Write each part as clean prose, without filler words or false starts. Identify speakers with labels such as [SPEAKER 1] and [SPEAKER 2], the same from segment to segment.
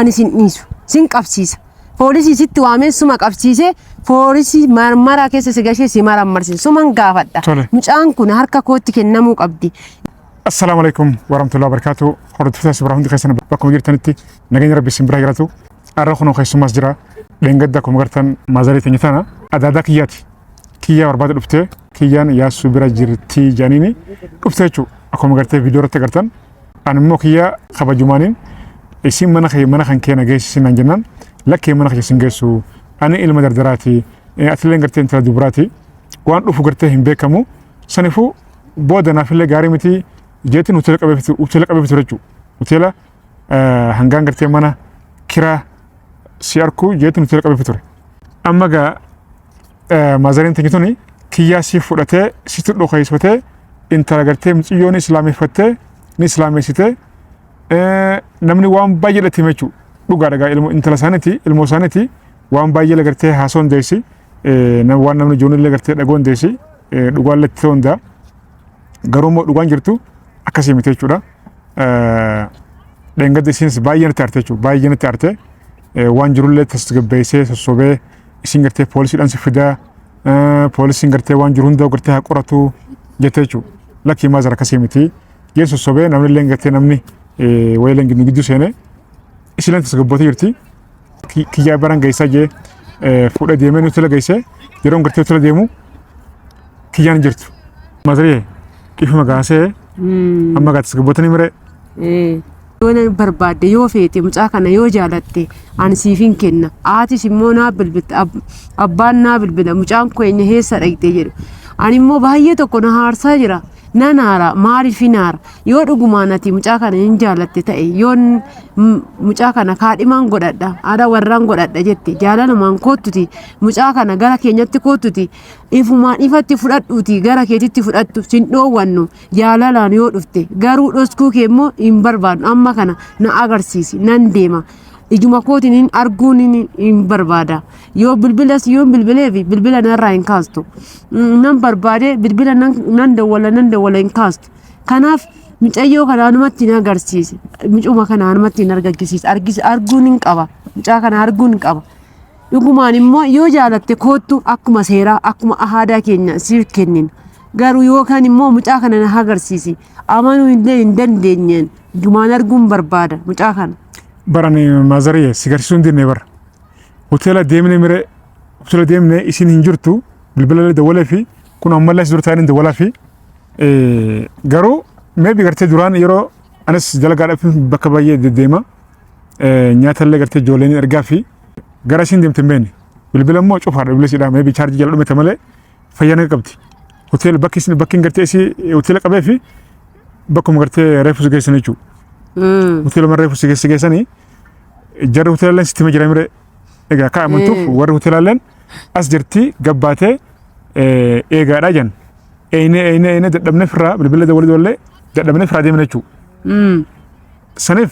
[SPEAKER 1] Ani sin dhiisu. Sin qabsiisa. Poolisii sitti waamee suma qabsiisee poolisii marmaraa keessa si gashee si marammarsiisa. Suman gaafadha.
[SPEAKER 2] Tole.
[SPEAKER 1] Mucaan kun harka kootti kennamuu qabdi.
[SPEAKER 2] Assalaamu alaikum warahmatullahi wabarakatuh. Hordoftoota Subraa hundi keessan bakkuma jirtanitti nageenya Rabbi isin bira jiraatu. Har'a kunoo keessummaas jira. Dheengadda akkuma gartan maazarii teenya tana adaadaa kiyyaati. Kiyyaa barbaada dhuftee kiyyaan yaassuu bira jirti jedhaniini dhufte jechuudha. Akkuma gartee viidiyoo irratti agartan. Ani immoo kiyyaa kabajumaaniin isin mana kee mana kan kee na geessisi naan jennaan lakkee mana kee sin geessu. Ani ilma dardaraati. Atilleen gartee intala dubaraati. Waan dhufu gartee hin beekamu. Sanifuu booda naafillee gaarii miti jeetiin hoteela qabeef hoteela qabeef ture jechuudha. Hoteela hangaan gartee mana kiraa si arku jeetiin hoteela qabeef ture. Amma gaa maazariin teenye tuni kiyyaa si fudhatee sitti dhokeessatee intala gartee mucayyoon islaameffattee ni islaameessitee namni waan baay'ee dhatti hime jechuudha. Dhugaadha gaa ilmoo intala isaaniiti ilmoo isaaniiti waan baay'ee gartee haasoo hundeessi waan namni ijoollee gartee dhagoo hundeessi dhugaallee itti ta'uu hundaa. Garuu immoo dhugaan jirtu akkasii miti jechuudha. Dheengadda isinis baay'ee natti aarte jechuudha. Baay'ee natti aarte. Waan jirullee tasgabbeessee sossobee isin gartee poolisiidhaan si fidaa poolisiin gartee waan jiru hunda gartee haa qoratu jette jechuudha. Lakkii maazara akkasii miti. Jee sossobee namni illee gartee namni wayileen gidduu seenee isileen tasgabbootee jirti. Kiyyaa baran geessaa jee fuudhee deemee nuti tola geessee yeroon gartee tola deemu kiyyaan hin jirtu. Maazariyee dhiifama gaasee amma gaa tasgabbootanii miree.
[SPEAKER 1] Yoo na barbaadde yoo feete mucaa kana yoo jaalatte ani siif hin kenna. Aatis immoo naa bilbilta abbaan naa bilbila mucaan keenya eessa dhaqxe jedhu. Ani immoo baay'ee tokko na haarsaa jira. Nan aara maaliif hin aara yoo dhugumaan ati mucaa kana hin jaalatte ta'e yoo mucaa kana kaadhimaan godhadha haadha warraan godhadha jette jaalalumaan koottuti mucaa kana gara keenyatti koottuti ifumaan ifatti fudhadhuuti gara keetitti fudhattu sin dhoowwannu jaalalaan yoo dhufte garuu dhoskuu kee immoo hin barbaadnu amma kana na agarsiisi nan deema ijuma kootiin hin arguun hin barbaada yoo bilbilas yoon bilbileefi bilbila narraa hin kaastu nan barbaade bilbila nan dawwala nan dawwala hin kaastu kanaaf mucayyoo kana anumatti hin agarsiise mucuma kana anumatti hin argisiise arguun hin qaba mucaa kana arguun hin qaba dhugumaan immoo yoo jaalatte koottu akkuma seeraa akkuma aadaa keenya siif kennina garuu yookaan immoo mucaa kana na agarsiisi amanuu illee hin dandeenyeen jumaan arguun barbaada mucaa kana.
[SPEAKER 2] Baran maazariyee si garsiisuu hin dinne bara. Hoteela deemne mire hoteela deemne isin hin jirtu bilbila illee dawwalee fi kun ammallee as dura taa'anii dawwalaa fi garuu maybe gartee duraan yeroo anis dalagaadhaaf bakka baay'ee deddeema nyaata illee gartee ijoolleen ergaa fi gara isin deemte hin beekne bilbila immoo cufaadha bilbila isiidha maybe chaarjii jala dhumete malee fayyaa naga qabdi. Hoteela bakki isin bakki gartee isii hoteela qabee fi bakkuma gartee reefu si geessan jechuudha. Hoteeluma reefu si geessanii jarri hoteelalleen sitti hima jira mire egaa akka amantuuf warri hoteelalleen as jirti gabbaatee eegaadha jan. Eeyne eeyne eeyne dadhabne firraa bilbila dawwalii dawwallee dadhabne firraa deemne jechuudha. Saniif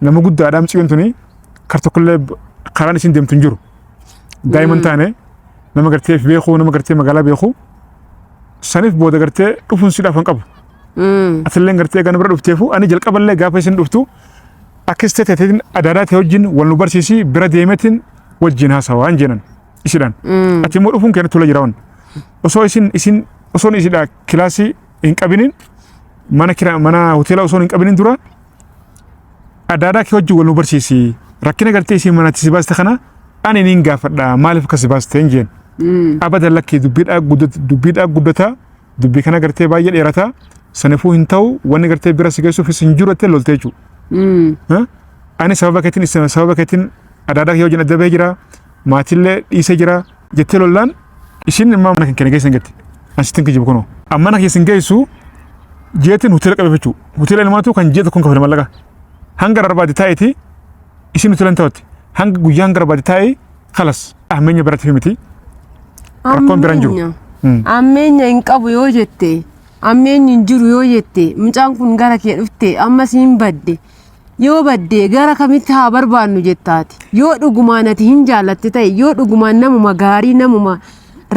[SPEAKER 2] nama guddaadha mucayyoon tuni kar tokkollee karaan isin deemtu hin jiru. Daa'ima taane nama gartee beekuu nama gartee magaalaa beekuu saniif booda gartee dhufuun si dhaafan qabu. Atilleen gartee egaa nu bira dhufteefu ani jalqaballee gaafa isin dhuftu akkas ta'e ta'eetiin adaadaa ta'e wajjin wal nu barsiisi bira deemeetiin wajjin haasawaa hin jedhan isidhaan. Ati immoo dhufuun keenya tola jira waan. Osoo isin isin osoon isidhaa kilaasii hin qabinin mana kira mana hoteela osoo hin qabinin dura adaadaa kee wajjin wal nu barsiisi rakkina gartee isin manatti si baaste kana ani niin gaafadha maaliif akka si baaste hin jeen. Abadan lakkii dubbiidhaa dubbiidhaa guddataa dubbii kana gartee baay'ee dheerataa sanifuu hin ta'u wanni gartee bira si geessuufis hin jiru jettee loltee jechuudha. Ani sababa keetiin sababa keetiin adaadaa kee wajjin adda bahee jira maatillee dhiisee jira jettee lollaan isin immoo mana kan keessa hin gatte. Ani sittin kijibu kunoo. Amma mana keessa hin geessu jeetiin hoteela qabeef jechuudha. Hoteela ilmaatu kan ji'a tokkoon kafale mallaqa. Hanga barbaade taa'eeti isin hoteela hin ta'utti. Hanga guyyaa hanga barbaade taa'ee kalas ahmeenya biratti miti. Rakkoon biraan jiru.
[SPEAKER 1] Ammeenya hin qabu yoo jette ammeenyi hin jiru yoo jette mucaan kun gara kee dhufte ammas hin badde yoo badde gara kamitti haa barbaannu jettaati yoo dhugumaan ati hin jaallatte ta'e yoo dhugumaan namuma gaarii namuma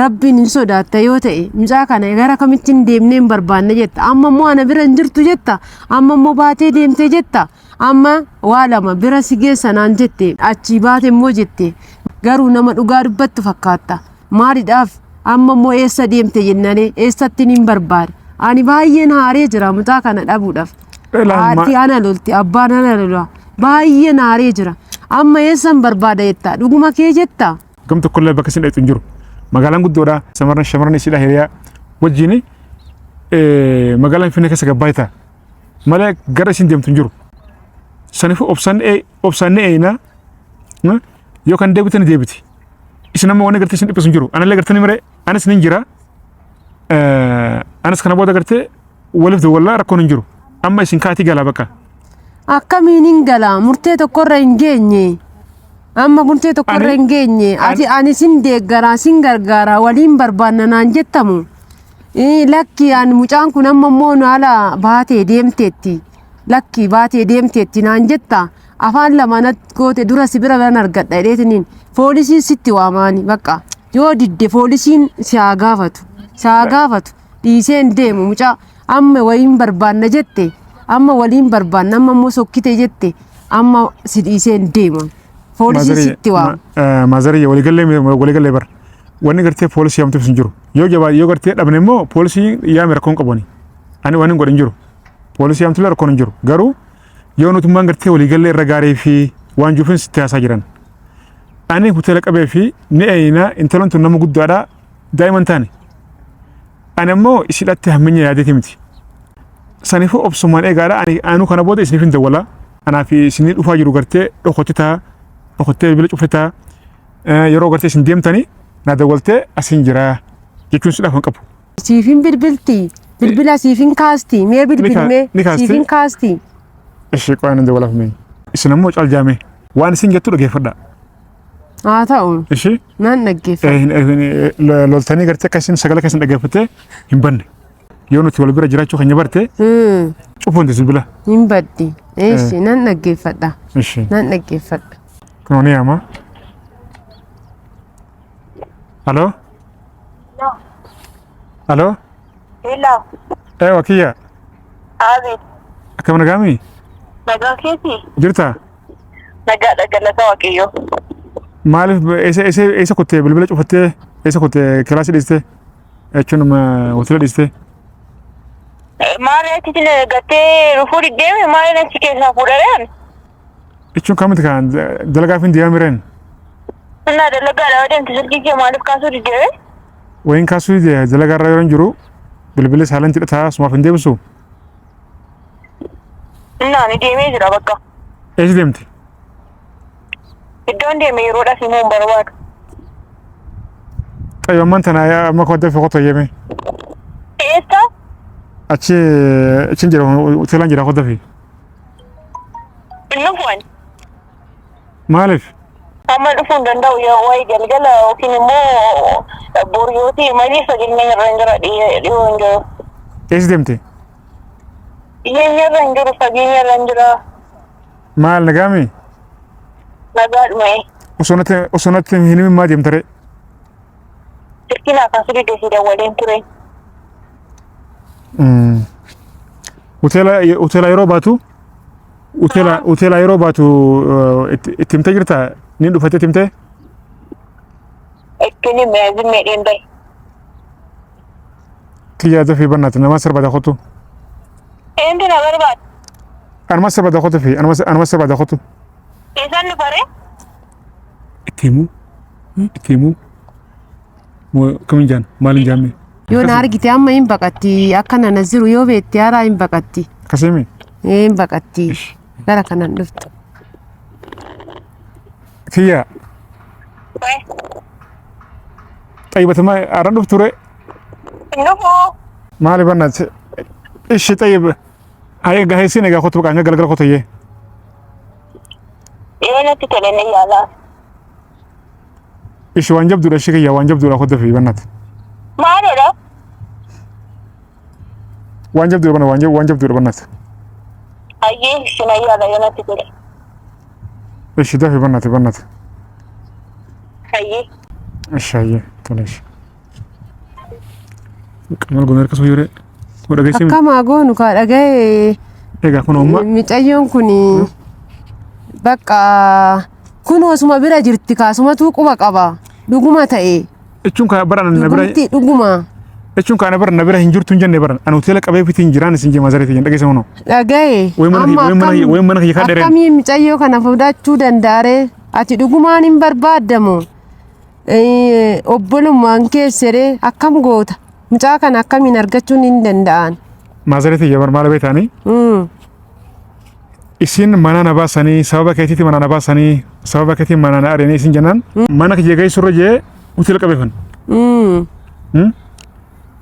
[SPEAKER 1] rabbiin hin sodaatta yoo ta'e mucaa kana gara kamitti hin deemnee hin barbaanne jetta amma immoo ana bira hin jirtu jetta amma immoo baatee deemte jetta Amma waa lama bira si geessa naan jette achii baate immoo jette garuu nama dhugaa dubbattu fakkaatta. Maalidhaaf amma immoo eessa deemte jennane eessatti niin barbaada. Ani baay'een haaree jira mucaa kana dhabuudhaaf. Haati ana lolti abbaan ana lola baay'een haaree jira. Amma eessan barbaada jetta dhuguma kee jetta.
[SPEAKER 2] Gam tokkollee bakka isin dhaqxu hin jiru. Magaalaan guddoodha. Shamarran shamarran isiidha hiriyaa wajjin magaalaa Finfinnee keessa gabbaa ta'a. Malee gara isin deemtu hin jiru. Saniifuu obsaan ni eeyna. Yoo kan deebite ni deebiti. Isin amma wanni gartee isin dhiphisu hin jiru. Anallee gartee ni miree anis nin jira. Anis kana booda gartee waliif dawwallaa rakkoon hin jiru. Amma isin kaatii galaa bakka.
[SPEAKER 1] Akkamiin hin gala murtee tokkorra hin geenye. Amma murtee tokkorra hin geenye. Ati ani sin deeggaraa sin gargaaraa waliin barbaanna naan jettamu. Lakki ani mucaan kun amma immoo haala baatee deemteetti. Lakki baatee deemteetti naan jetta. Afaan lama natti goote dura si bira nan argadha jedheetiniin foolisiin sitti waamaani bakka yoo didde foolisiin si haa gaafatu si haa gaafatu dhiisee hin deemu mucaa amma wayiin barbaanna jette amma waliin barbaanna amma immoo sokkite jette amma si dhiisee hin deemu foolisiin sitti waama.
[SPEAKER 2] Maazariyya waliigallee waliigallee bara wanni gartee poolisii yaamtuuf hin jiru yoo jabaa yoo gartee dhabne immoo poolisii yaame rakkoon qabani ani waan hin godhin jiru poolisii yaamtullee rakkoon hin jiru garuu yoo nutummaan gartee waliigallee irra gaarii fi waan juufin sitti haasaa jiran. Ani hoteela qabee fi ni eeyina intalon tun nama guddaadha daa'ima hin taane. Ani ammoo isidhatti hammenya yaadeeti miti. Saniifuu obsumaan eegaadha ani anuu kana booda isiniif hin dawwala. Anaa fi isinii dhufaa jiru gartee dhokotti ta'a dhokottee bilbila cufte ta'a yeroo gartee isin deemtanii na dawwaltee asin jira jechuun si dhaaf hin qabu.
[SPEAKER 1] Siifin bilbilti. Bilbila siifin kaasti. Mee bilbilmee.
[SPEAKER 2] Ni kaasti.
[SPEAKER 1] Siifin kaasti.
[SPEAKER 2] Ishee qo'aa nan dawwalaaf mee. Isin ammoo cal jaamee waan isin jettu dhageeffadha.
[SPEAKER 1] Haa ta'u.
[SPEAKER 2] Ishee
[SPEAKER 1] Nan dhaggeeffadha.
[SPEAKER 2] Loltanii gartee akka isin sagalee keessan dhaggeeffattee hin banne. Yoo nuti wal bira jiraachuu keenya barte cufuun bilbila.
[SPEAKER 1] Hin baddi. Eessi nan dhaggeeffadha.
[SPEAKER 2] Ishee.
[SPEAKER 1] Nan dhaggeeffadha.
[SPEAKER 2] Kunoo ni yaama. Aloo? Aloo?
[SPEAKER 3] Hello.
[SPEAKER 2] Eewa kiyya.
[SPEAKER 3] Abeet.
[SPEAKER 2] Akkam nagaami?
[SPEAKER 3] Nagaa keeti?
[SPEAKER 2] Jirtaa?
[SPEAKER 3] Nagaadha galata Waaqayyoo.
[SPEAKER 2] Maaliif eessa eessa eessa kuttee bilbila cufattee eessa kuttee kilaasii dhiistee jechuun hoteela dhiistee?
[SPEAKER 3] Maali achitti na gattee dhufuu diddeeme maali achi keessaa fuudhare?
[SPEAKER 2] Jechuun kamiti kan dalagaaf hin deemaa mireen?
[SPEAKER 3] Innaa dalagaadha yoo deemte silkii kee maaliif kaasuu diddeeme?
[SPEAKER 2] Wayin kaasuu dide dalagaa irra yeroo hin jiru bilbilli saalantii dhataa sumaaf hin deebisu.
[SPEAKER 3] Innaa ani deemee jira bakka.
[SPEAKER 2] Eessa deemte?
[SPEAKER 3] Iddoon deeme yeroodhaaf himuu hin barbaadu.
[SPEAKER 2] Xayyo ammaan tana amma koo dafee kottu eeyyame.
[SPEAKER 3] Eessa?
[SPEAKER 2] Achi achi jira hoteelaan jira koo dafee.
[SPEAKER 3] Hin dhufu ani.
[SPEAKER 2] Maaliif?
[SPEAKER 3] Amma dhufuu hin danda'u yoo wayi galgala yookiin immoo bor yoo ta'e malee fageenya irra hin jira dhiyoo hin jiru.
[SPEAKER 2] Eessa deemte?
[SPEAKER 3] Dhiyeenya irra hin jiru fageenya irra hin jira.
[SPEAKER 2] Maal nagaami?
[SPEAKER 3] Nagaadhuma.
[SPEAKER 2] Osoo natti hin himin maa deemta ree?
[SPEAKER 3] Silkii naa kaasuu didee si dawwaleen ture.
[SPEAKER 2] Hoteela hoteela yeroo baatu hoteela hoteela yeroo baatu itti himtee jirta ni dhufattee itti himtee?
[SPEAKER 3] Ittiin hime zimmeedheen bahe.
[SPEAKER 2] Kiyyaa dafii bannaati nama sirba kottu.
[SPEAKER 3] Eentu na barbaada?
[SPEAKER 2] Anuma sirba kottu fi anuma sirba kottu.
[SPEAKER 3] Eessaan dhufaree?
[SPEAKER 2] Itti himuu itti himuu kamiin jaan maaliin jaamme?
[SPEAKER 1] Yoo na argite amma hin baqatti akka nana jiru yoo beekte haaraa hin baqatti.
[SPEAKER 2] Akkasii
[SPEAKER 1] Hin baqatti. Gara kanan dhuftu.
[SPEAKER 2] Kiyyaa xayyibatamaa haaraan dhuftu ree?
[SPEAKER 3] Hin dhufuu.
[SPEAKER 2] Maali bannaati? Ishi xayyib hayya gaheessiin egaa kottu baqa hanga galgala kottu iyyee.
[SPEAKER 3] Yoo natti tole ni yaala.
[SPEAKER 2] Ishi waan jabduudha ishi kiyya waan jabduudha kottu fi bannaati.
[SPEAKER 3] Maalidha?
[SPEAKER 2] Waan jabduudha banna waan jabduudha bannaati.
[SPEAKER 3] Hayyee ishi na yaala yoo natti tole.
[SPEAKER 2] Ishi dafi bannaati bannaati.
[SPEAKER 3] Hayyee.
[SPEAKER 2] Ishi hayyee tole ishi. Qamal goona harka soo yeree. Godha geessee.
[SPEAKER 1] Akkamaa goonu kaa dhaga'ee
[SPEAKER 2] Egaa kun amma
[SPEAKER 1] Micayyoon kun bakka kunoo suma bira jirti kaasumatu quba qaba. Dhuguma ta'e.
[SPEAKER 2] Jechuun kana bara na bira
[SPEAKER 1] Dhugumti dhuguma.
[SPEAKER 2] Jechuun kana bara na bira hin jirtu hin jenne bara ani hoteela qabee fitiin jiraan isin jee mazareeti hin dhageessa kunoo.
[SPEAKER 1] Dhagaye.
[SPEAKER 2] Wayi mana
[SPEAKER 1] Amma
[SPEAKER 2] wayi mana wayi mana kiyya kadhereen.
[SPEAKER 1] Akkamiin micayyoo kana fudhachuu danda'are? Ati dhugumaan hin barbaaddamu. Obbolummaan keesseree akkam goota? Mucaa kana akkamiin argachuun hin danda'an?
[SPEAKER 2] Mazareeti yaa maal beektaanii? Isin mana na baasanii sababa keetiiti mana na baasanii sababa keetiin mana na ari'anii isin jennaan mana kiyya geessurra jee hoteela qabee fan.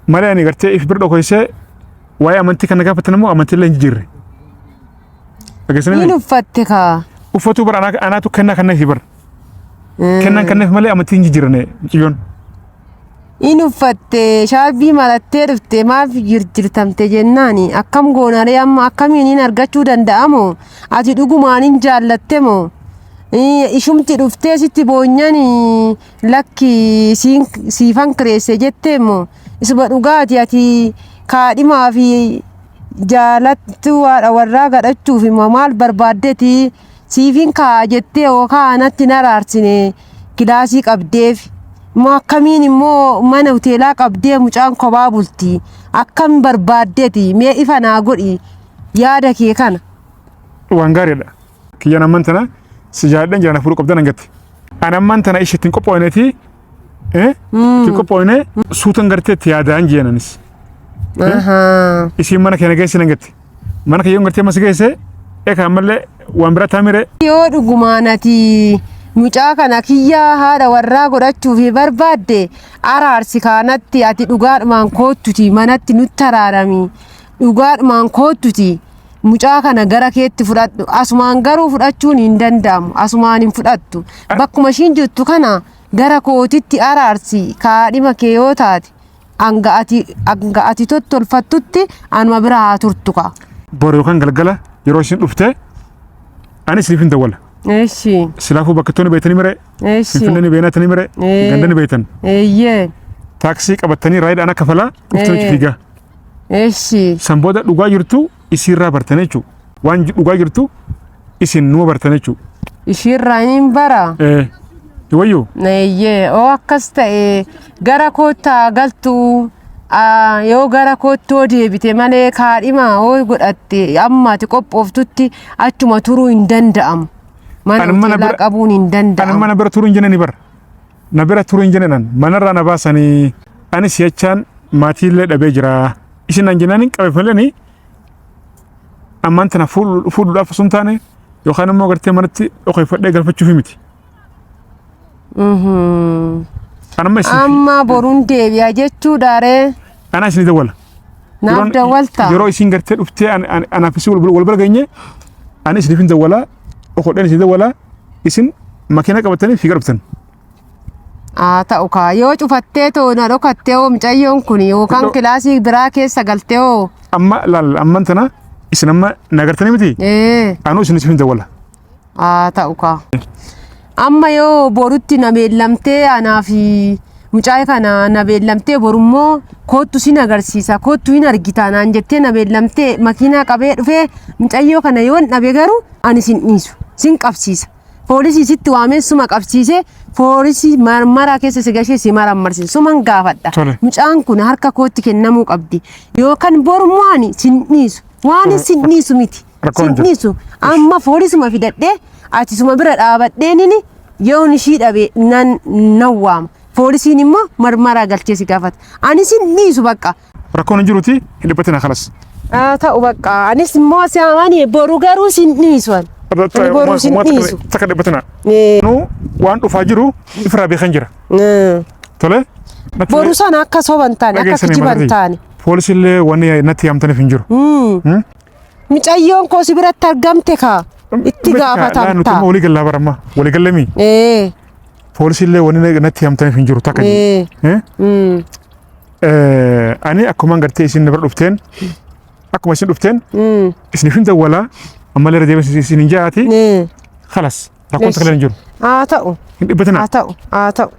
[SPEAKER 2] Malee ani gartee if bira dhokoysee waa'ee amantii kana gaafatan immoo amantii illee hin jijjiirre. Dhageessanii
[SPEAKER 1] Hin uffatte kaa.
[SPEAKER 2] Uffatuu bara anaatu kennaa kenneefi bara. Kennaan kenneef malee amantii hin jijjiirre mucayyoon.
[SPEAKER 1] In uffatte shaarbii marattee dhufte maaf jirjirtamte jennaani akkam goonaree amma akkamiin hin argachuu danda'amoo ati dhugumaan hin jaallatte moo ishumti dhuftee sitti boonyan lakki siifan kireesse jettee moo isuma dhugaati ati kaadhimaa fi jaalattuu haadha warraa gadhachuuf immoo maal barbaaddeeti siifin kaa'a jettee yookaan anatti hin araarsine kilaasii qabdeef immoo akkamiin immoo mana hoteelaa qabdee mucaan kophaa bulti akkam barbaaddeeti mee ifa naa godhi yaada kee kana.
[SPEAKER 2] Waan gaariidha. Kiyyaan amman tana si jaalladhan jira na fuudhuu qabdan hangatti. Ani amman tana ishee ittiin qophoofneeti ittiin qophoofne suutan gartee itti yaadaan jeen anis. Isiin mana keenya geessin hangatti. Mana kiyyoon gartee mas geesse ekaa ammallee waan biraa taamire.
[SPEAKER 1] Yoo dhugumaan ati mucaa kana kiyyaa haadha warraa godhachuuf barbaadde araarsi kaanatti ati dhugaadhumaan koottuti manatti nutti araarami dhugaadhumaan koottuti mucaa kana gara keetti fudhadhu asumaan garuu fudhachuun hin danda'amu asumaan hin fudhattu bakkuma ishiin jirtu kana gara kootitti araarsi kaadhima kee yoo taate hanga ati tottolfattutti anuma bira haa turtu kaa.
[SPEAKER 2] Boru yookaan galgala yeroo isin dhufte ani isiniif hin dawwala.
[SPEAKER 1] Eshi.
[SPEAKER 2] Silaafuu bakka itti beektanii mire.
[SPEAKER 1] Eshi.
[SPEAKER 2] Finfinnee ni beeknatanii mire. Ganda ni beektan.
[SPEAKER 1] Eeyyee.
[SPEAKER 2] Taaksii qabattanii raayiidhaan akka falaa dhuftanii fiigaa.
[SPEAKER 1] Eshi.
[SPEAKER 2] San booda dhugaa jirtu isiirraa bartan jechuudha. Waan dhugaa jirtu isin numa bartan jechuudha.
[SPEAKER 1] Ishiirraa hin bara.
[SPEAKER 2] Wayyoo.
[SPEAKER 1] Eeyyee. Oo akkas ta'e gara koottaa galtu yoo gara koottoo deebite malee kaadhima hoo godhatte amma ati qophooftutti achuma turuu hin danda'amu. Mana hoteelaa qabuun hin danda'amu.
[SPEAKER 2] Ani mana bira turuu hin jenneen bara. Na bira turuu hin jenneen manarraa na baasanii ani si'achaan maatiillee dhabee jira. Isin naan jennaan hin qabeef malee ammaan tana fuudhuudhaaf osoo hin taane yookaan immoo gartee manatti dhokeeffadhee galfachuuf miti. Anamma isin
[SPEAKER 1] Amma boruun deebi'a jechuudha ree.
[SPEAKER 2] Ana isin dawwala.
[SPEAKER 1] Naaf dawwalta.
[SPEAKER 2] Yeroo isin gartee dhuftee anaaf isin wal bira geenye ani isiniif hin dawwala okodheen isin dawwala isin makiina qabatanii fiigaa dhuftan.
[SPEAKER 1] Haa ta'u kaa yoo cufattee too na dhokattee hoo mucayyoon kun yookaan kilaasii biraa keessa galtee hoo.
[SPEAKER 2] Amma laal amman tana isin amma na gartanii miti? Anuu isin isiniif hin dawwala.
[SPEAKER 1] Haa ta'u kaa. Amma yoo borutti na beellamtee anaa fi mucaa kana na beellamtee borummoo koottu sin agarsiisa koottu hin argita naan jettee na beellamtee makiinaa qabee dhufee mucayyoo kana yoon dhabe garuu ani sin dhiisu sin qabsiisa. Poolisii sitti waamee suma qabsiisee poolisii marmaraa keessa si gashee si marammarsiisa suman gaafadha. Mucaan kun harka kootti kennamuu qabdi yookaan borummoo ani sin dhiisu waan sin dhiisu miti.
[SPEAKER 2] Rakkoon
[SPEAKER 1] Sin
[SPEAKER 2] hin jiru.
[SPEAKER 1] dhiisu amma poolisuma fidadhee ati suma bira dhaabadheenini yoon ishii dhabe nan nan waama. Poolisiin immoo marmaraa galchee si gaafata. Ani sin dhiisu bakka.
[SPEAKER 2] Rakkoon hin jiruti hin dhiphatina kalas.
[SPEAKER 1] Haa ta'u bakka anis immoo si amani boru garuu sin dhiisu ani. Ani boru sin dhiisu.
[SPEAKER 2] Takka dhiphatina. Nu waan dhufaa jiru ifirraa beekan jira. Tole.
[SPEAKER 1] Boru sana akka soban taane akka
[SPEAKER 2] Dhageessanii
[SPEAKER 1] kijiban
[SPEAKER 2] malee.
[SPEAKER 1] taane.
[SPEAKER 2] Poolisiillee wanni natti yaamtaniif hin jiru.
[SPEAKER 1] Micayyoon koo si biratti argamte kaa itti
[SPEAKER 2] Nuti
[SPEAKER 1] gaafatamta.
[SPEAKER 2] immoo walii gallaa baramma. Walii gallamii. Poolisiillee wanni natti yaamtaniif hin jiru takka. Ani akkumaan gartee isin bira dhufteen akkuma isin dhufteen isiniif hin dawwalaa ammallee irra deebiin isin hin jaati. Khalas rakkoon takka hin jiru.
[SPEAKER 1] Haa ta'u.
[SPEAKER 2] Hin dhiphatina.
[SPEAKER 1] Haa ta'u. Haa ta'u.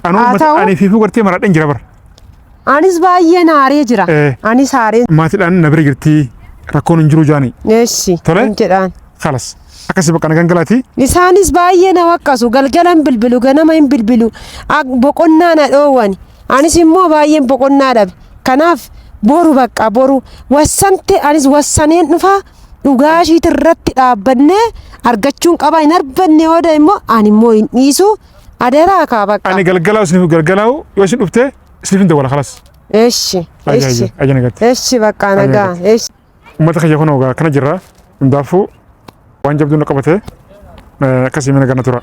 [SPEAKER 2] Anuu
[SPEAKER 1] Haa ta'u.
[SPEAKER 2] ani fiifuu gartee maradheen jira bara.
[SPEAKER 1] Anis baay'een haaree jira. Anis haaree.
[SPEAKER 2] Maatiidhaan na bira jirti. Rakkoon hin jiru jaani.
[SPEAKER 1] Eessi.
[SPEAKER 2] Tole?
[SPEAKER 1] Hin jedhaan.
[SPEAKER 2] Kalas. Akkasii bakka nagaan galaati.
[SPEAKER 1] Isaanis baay'ee na waqqasu. Galgala hin bilbilu, ganama hin bilbilu. Boqonnaa na dhoowwani. Anis immoo baay'een boqonnaa dhabe. Kanaaf boru bakka boru wassante anis wassaneen dhufa dhugaa ishiit irratti dhaabbannee argachuun qaba hin arbanne hooda immoo ani immoo hin dhiisu adaraa kaa bakka.
[SPEAKER 2] Ani galgalaa isiniif galgalaa'u yoo isin dhufte isiniif hin dawwala kalas.
[SPEAKER 1] Eshi. Eshi.
[SPEAKER 2] Ayya nagatti.
[SPEAKER 1] Eshi bakka nagaa. Eshi.
[SPEAKER 2] Uummata kiyya kun kana jirra. Hundaafuu waan jabduu na qabate akkasii mana gana tura.